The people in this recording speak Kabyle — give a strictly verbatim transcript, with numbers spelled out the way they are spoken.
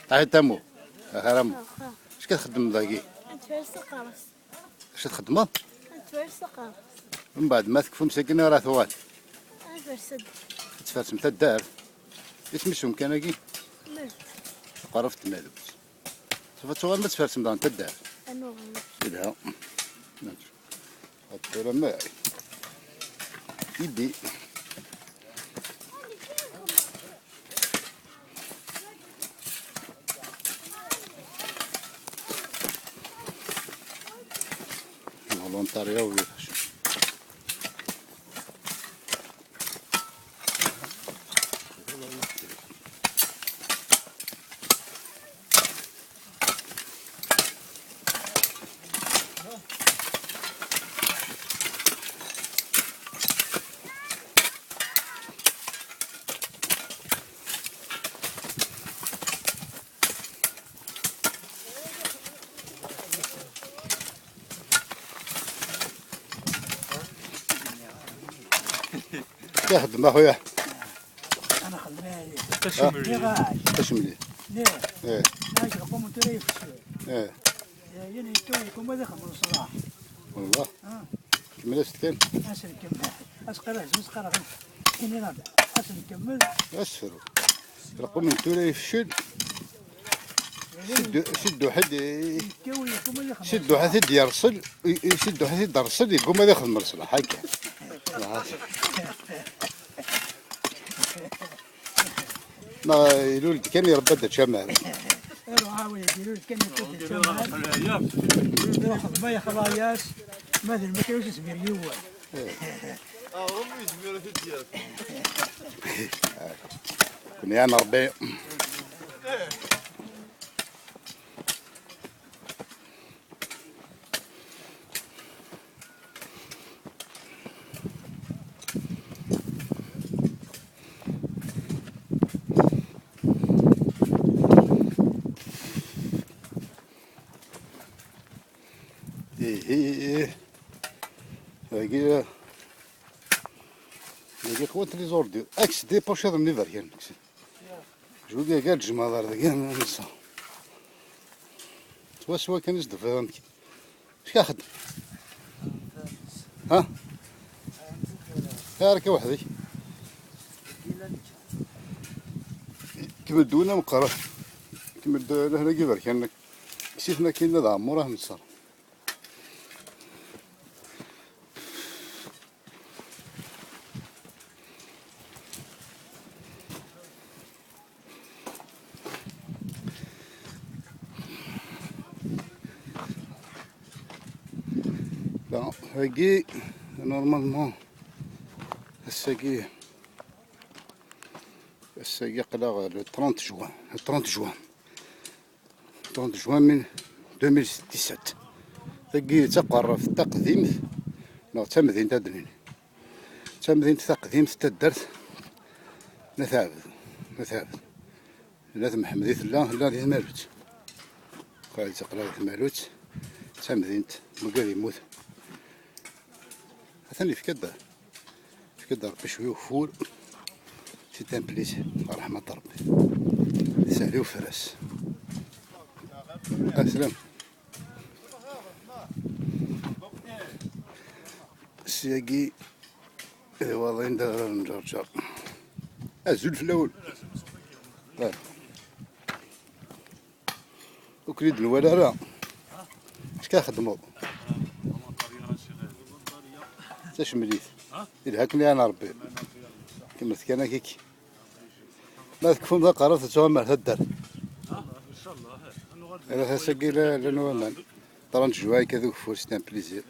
Ahi Tamu, ahi Ramu. Acu txeddmeḍ dagi? Ad tfers taqerrast. Acu txeddmeḍ? Ad tfers taqerrast. Mbeɛd ma tekfum sakin ara tuɣal? Ad tfers. Ad tfersem taddart? Isem-is umkan-agi? Taqerraft n Tmalut. Ṣafi ad tuɣalem ad tfersem daɣen taddart? Ad nuɣal. Yelha. Tura ma. Idi. Volontarya u yifex. Ixeddem a xuya. Tasemlit. Tasemlit. Eh. Eh. Yini yekkaw yekum ad ixemmem ṣṣlaḥ. Wallah. Ah. Kemmel as-d kan. As-nkemmel. As-qqareɣ, as-qqareɣ. Ini-aɣ-d. As-nkemmel. Asefru. Lqum n tura yefcel. Siddu, siddu ḥed, siddu ḥed id-yerṣel, i-, i-, siddu ḥed id-yerṣel, yegguma ad ixdem leṣlaḥ, akka. Ma ilul-d kan irebba-d ačamar. Iruḥ, a wladi, ilul-d kan irebba-d ačamar. Iruḥ, ma yexḍa-yas, ma d lmakla ur s-izmir yiwen. Aɣrum yezmir ad t-id-yaf. Kun yan Rebbi. Ihi, dagi, dagi qwant les ordures. Aks des pochettes n iberkan. Jwigi gar lǧemɛa ɣer dagi, nsa. Swaswa kan i s-d-tebɣiḍ amek. Acu axeddem? Ha? Ar akka weḥd-k. Kemmel-d win ameqqran. Kemmel-d lehna n yiberkan. Kkes-iten akkin ad ɛemmuṛ, ah, nṣer. Bon, wagi, normalement, ass-agi, ass-agi aql-aɣ le trente juin, le trente juin. Trente juin min deux mille dix-sept. Tagi d taqerrabt taqdimt, neɣ d tamdint ad d-nini. D tamdint taqdimt n taddart n At Ɛebd. N At Ɛebd. N At Mḥemmed i tella, tella di Tmalut. Qrib teqla di Tmalut, d tamdint, mugad yemmut. Atan yefka-d, yefka-d Rebbi cwiya ugeffur. C'est un plaisir, ṛṛeḥma n Rebbi. Sahel i ufras. Aslam. Syagi d iwaḍin d ara nǧerǧer. Azul fell-awen. Ah. Ur ken-id-nwala ara. Acu ara txeddmeḍ? Tacemlit. Yelha-ken yaɛni Rebbi. Kemmlet kan akiki. Ma tekfum d aqerrab, tettuɣam ar taddart. Ala, ass-agi la, llan waman. Trente juin akka d ugeffur, c'est un plaisir.